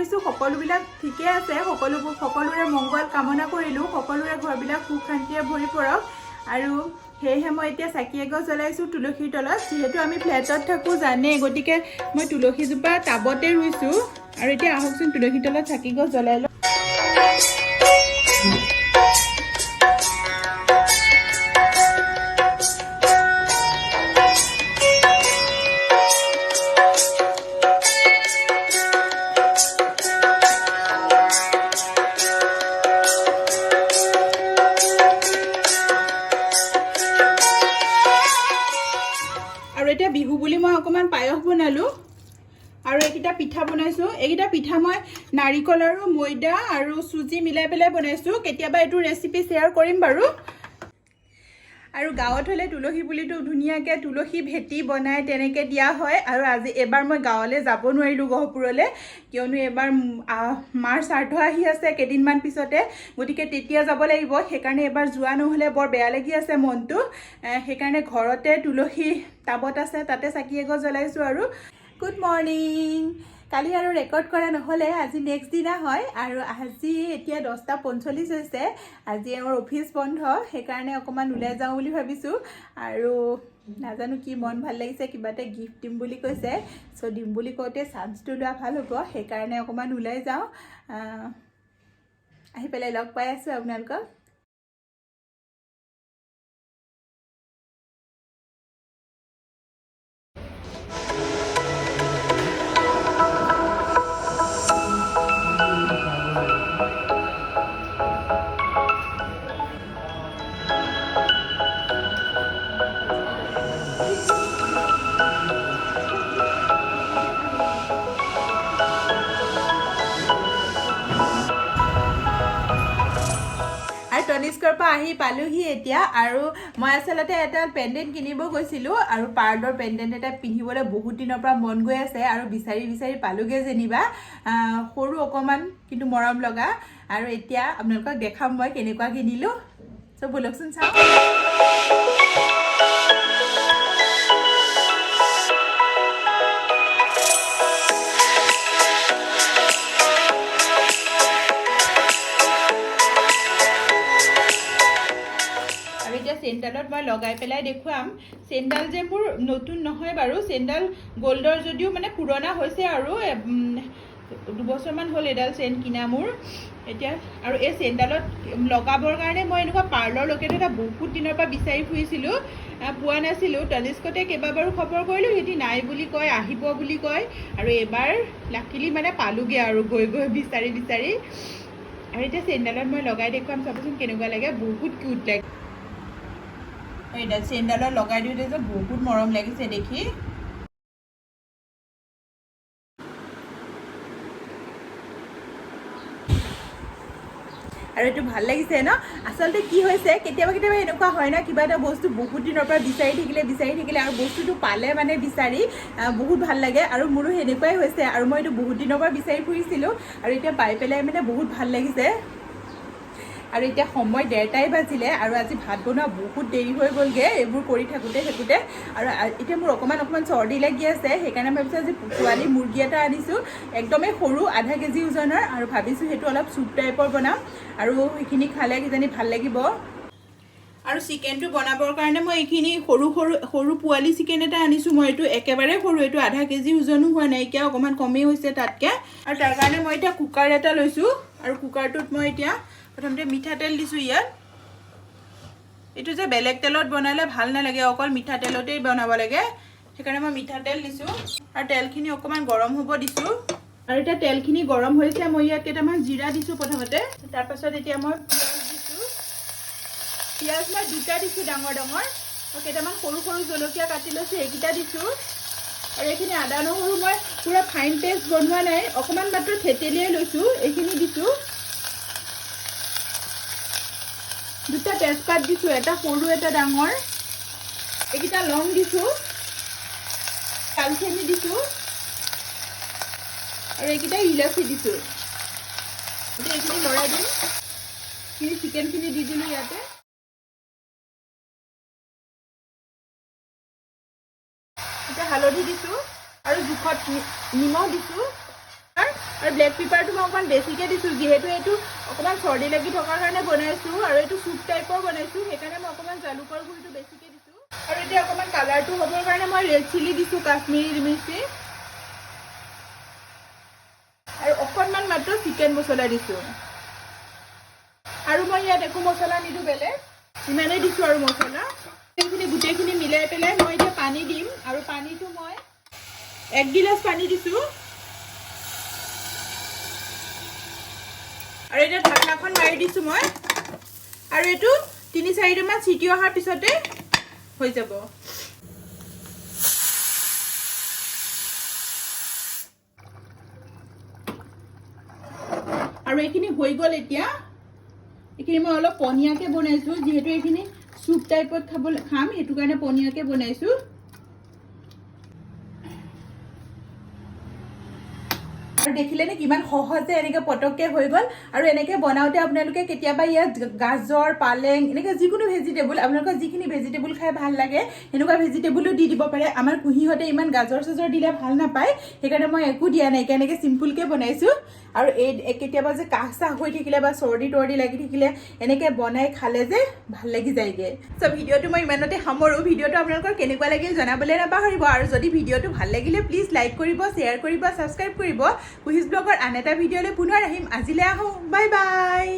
কৰিছোঁ সকলোবিলাক ঠিকে আছে। সকলোৰে মংগল কামনা কৰিলোঁ। সকলোৰে ঘৰবিলাক সুখ শান্তিৰে ভৰি পৰক। আৰু সেয়েহে মই এতিয়া চাকি এগছ জ্বলাইছোঁ তুলসীৰ তলত। যিহেতু আমি ফ্লেটত থাকোঁ জানেই, গতিকে মই তুলসীজোপা টাবতে ৰুইছোঁ। আৰু এতিয়া আহকচোন, তুলসীৰ তলত চাকি গছ জ্বলাই লওঁ। আৰু এতিয়া বিহু বুলি মই অকণমান পায়স বনালোঁ আৰু এইকেইটা পিঠা বনাইছোঁ। এইকেইটা পিঠা মই নাৰিকল আৰু ময়দা আৰু চুজি মিলাই পেলাই বনাইছোঁ। কেতিয়াবা এইটো ৰেচিপি শ্বেয়াৰ কৰিম বাৰু। আৰু গাঁৱত হ'লে তুলসী পুলিটো ধুনীয়াকৈ তুলসী ভেটি বনাই তেনেকৈ দিয়া হয়। আৰু আজি এবাৰ মই গাঁৱলৈ যাব নোৱাৰিলোঁ, গহপুৰলৈ, কিয়নো এবাৰ মাৰ শ্ৰাদ্ধ আহি আছে কেইদিনমান পিছতে, গতিকে তেতিয়া যাব লাগিব। সেইকাৰণে এবাৰ যোৱা নহ'লে বৰ বেয়া লাগি আছে মনটো। সেইকাৰণে ঘৰতে তুলসী টাবত আছে, তাতে চাকি এগছ জ্বলাইছোঁ। আৰু গুড মৰ্ণিং। কালি আৰু ৰেকৰ্ড কৰা নহ'লে, আজি নেক্সট দিনা হয়। আৰু আজি এতিয়া 10টা 45 হৈছে। আজি আমাৰ অফিচ বন্ধ, সেইকাৰণে অকণমান ওলাই যাওঁ বুলি ভাবিছোঁ। আৰু নাজানো কি মন ভাল লাগিছে, কিবা এটা গিফ্ট দিম বুলি কৈছে। চ' দিম বুলি কওঁতে চান্সটো লোৱা ভাল হ'ব, সেইকাৰণে অকণমান ওলাই যাওঁ। আহি পেলাই লগ পাই আছোঁ আপোনালোকক। আৰু তনিষ্কৰ পৰা আহি পালোহি এতিয়া। আৰু মই আচলতে এটা পেণ্ডেণ্ট কিনিব গৈছিলোঁ আৰু পাৰ্লৰ পেণ্ডেণ্ট এটা পিন্ধিবলৈ বহুত দিনৰ পৰা মন গৈ আছে আৰু বিচাৰি বিচাৰি পালোগৈ যেনিবা। সৰু অকণমান কিন্তু মৰম লগা। আৰু এতিয়া আপোনালোকক দেখাম মই কেনেকুৱা কিনিলোঁ। চ' ব'লকচোন চাওঁ। আৰু এতিয়া চেইনডালত মই লগাই পেলাই দেখুৱাম। চেইনডাল যে মোৰ নতুন নহয় বাৰু, চেইনডাল গ'ল্ডৰ যদিও মানে পুৰণা হৈছে আৰু 2 বছৰমান হ'ল এডাল চেইন কিনা মোৰ এতিয়া। আৰু এই চেইনডালত লগাবৰ কাৰণে মই এনেকুৱা পাৰ্লৰ লকেট এটা বহুত দিনৰ পৰা বিচাৰি ফুৰিছিলোঁ, পোৱা নাছিলোঁ। তনিষ্কতে কেইবাবাৰো খবৰ কৰিলোঁ, সিহঁতি নাই বুলি কয়, আহিব বুলি কয়। আৰু এইবাৰ লাকিলি মানে পালোগৈ আৰু গৈ গৈ বিচাৰি বিচাৰি। আৰু এতিয়া চেইনডালত মই লগাই দেখুৱাম, চাবচোন কেনেকুৱা লাগে। বহুত কিউট লাগে। এইডাল চেইনডালত লগাই দিওঁতে যে বহুত মৰম লাগিছে দেখি। আৰু এইটো ভাল লাগিছে ন? আচলতে কি হৈছে, কেতিয়াবা কেতিয়াবা এনেকুৱা হয় ন, কিবা এটা বস্তু বহুত দিনৰ পৰা বিচাৰি থাকিলে বিচাৰি থাকিলে আৰু বস্তুটো পালে মানে বিচাৰি বহুত ভাল লাগে। আৰু মোৰো সেনেকুৱাই হৈছে। আৰু মই এইটো বহুত দিনৰ পৰা বিচাৰি ফুৰিছিলোঁ আৰু এতিয়া পাই পেলাই মানে বহুত ভাল লাগিছে। আৰু এতিয়া সময় 1:30ই বাজিলে আৰু আজি ভাত বনোৱা বহুত দেৰি হৈ গ'লগৈ এইবোৰ কৰি থাকোঁতে থাকোঁতে। আৰু এতিয়া মোৰ অকণমান অকণমান চৰ্দি লাগি আছে, সেইকাৰণে ভাবিছোঁ আজি পোৱালি মুৰ্গী এটা আনিছোঁ, একদমেই সৰু, আধা কেজি ওজনৰ। আৰু ভাবিছোঁ সেইটো অলপ চুপ টাইপৰ বনাম আৰু সেইখিনি খালে কিজানি ভাল লাগিব। আৰু চিকেনটো বনাবৰ কাৰণে মই এইখিনি সৰু সৰু সৰু পোৱালি চিকেন এটা আনিছোঁ মই। এইটো একেবাৰে সৰু, এইটো আধা কেজি ওজনো হোৱা নাইকিয়া, অকণমান কমেই হৈছে তাতকৈ। আৰু তাৰ কাৰণে মই এতিয়া কুকাৰ এটা লৈছোঁ আৰু কুকাৰটোত মই এতিয়া প্ৰথমতে মিঠাতেল দিছোঁ ইয়াত। এইটো যে বেলেগ তেলত বনালে ভাল নালাগে, অকল মিঠাতেলতেই বনাব লাগে, সেইকাৰণে মই মিঠাতেল দিছোঁ। আৰু তেলখিনি অকণমান গৰম হ'ব দিছোঁ। আৰু এতিয়া তেলখিনি গৰম হৈছে, মই ইয়াত কেইটামান জিৰা দিছোঁ প্ৰথমতে। তাৰপাছত এতিয়া মই পিঁয়াজ দিছোঁ। পিঁয়াজ মই দুটা দিছোঁ ডাঙৰ ডাঙৰ আৰু কেইটামান সৰু সৰু জলকীয়া কাটি লৈছোঁ, এইকেইটা দিছোঁ। আৰু এইখিনি আদা নহৰু মই পূৰা ফাইন পেষ্ট বনোৱা নাই, অকণমান মাত্ৰ থেতেলিয়াই লৈছোঁ, এইখিনি দিছোঁ। দুটা তেজপাত দিছোঁ, এটা সৰু এটা ডাঙৰ। এইকেইটা লং দিছোঁ, ডালচেনি দিছোঁ আৰু এইকেইটা ইলাচি দিছোঁ। এতিয়া এইখিনি লৰাই দিম। এইখিনি চিকেনখিনি দি দিলোঁ ইয়াতে। এতিয়া হালধি দিছোঁ আৰু জোখত নিমখ দিছোঁ। আৰু ব্লেক পেপাৰটো মই অকণমান বেছিকৈ দিছোঁ, যিহেতু এইটো অকণমান চৰ্দি লাগি থকাৰ কাৰণে বনাইছোঁ আৰু এইটো চুপ টাইপৰ বনাইছোঁ, সেইকাৰণে মই অকণমান জালুকৰ গুড়িটো বেছিকৈ দিছোঁ। আৰু এতিয়া অকণমান কালাৰটো হ'বৰ কাৰণে মই ৰেড চিলি দিছোঁ, কাশ্মীৰী মিৰ্চি, আৰু অকণমান মাত্ৰ চিকেন মছলা দিছোঁ। আৰু মই ইয়াত একো মছলা নিদিওঁ বেলেগ, ইমানেই দিছোঁ আৰু মছলা। এইখিনি গোটেইখিনি মিলাই পেলাই মই এতিয়া পানী দিম। আৰু পানীটো মই 1 গিলাচ পানী দিছোঁ। আৰু এতিয়া ঢাকনাখন মাৰি দিছোঁ মই। আৰু এইটো 3-4টামান চিটি অহাৰ পিছতে হৈ যাব। আৰু এইখিনি হৈ গ'ল। এতিয়া এইখিনি মই অলপ পনীয়াকৈ বনাইছোঁ, যিহেতু এইখিনি চুপ টাইপত খাবলৈ খাম, সেইটো কাৰণে পনীয়াকৈ বনাইছোঁ। আৰু দেখিলেনে কিমান সহজে এনেকৈ পটককৈ হৈ গ'ল। আৰু এনেকৈ বনাওঁতে আপোনালোকে কেতিয়াবা ইয়াত গাজৰ, পালেং, এনেকৈ যিকোনো ভেজিটেবল, আপোনালোকৰ যিখিনি ভেজিটেবল খাই ভাল লাগে, সেনেকুৱা ভেজিটেবলো দি দিব পাৰে। আমাৰ কুঁহিহঁতে ইমান গাজৰ চাজৰ দিলে ভাল নাপায়, সেইকাৰণে মই একো দিয়া নাইকিয়া, এনেকৈ চিম্পুলকৈ বনাইছোঁ। আৰু এই কেতিয়াবা যে কাহ চাহ হৈ থাকিলে বা চৰ্দি তৰ্দি লাগি থাকিলে এনেকৈ বনাই খালে যে ভাল লাগি যায়গৈ। চ' ভিডিঅ'টো মই ইমানতে সামৰোঁ। ভিডিঅ'টো আপোনালোকৰ কেনেকুৱা লাগিল জনাবলৈ নাপাহৰিব। আৰু যদি ভিডিঅ'টো ভাল লাগিলে প্লিজ লাইক কৰিব, শ্বেয়াৰ কৰিব, ছাবস্ক্ৰাইব কৰিব। কুহিজ ব্লগৰ আন এটা ভিডিঅ'লৈ পুনৰ আহিম। আজিলৈ আহোঁ, বাই বাই।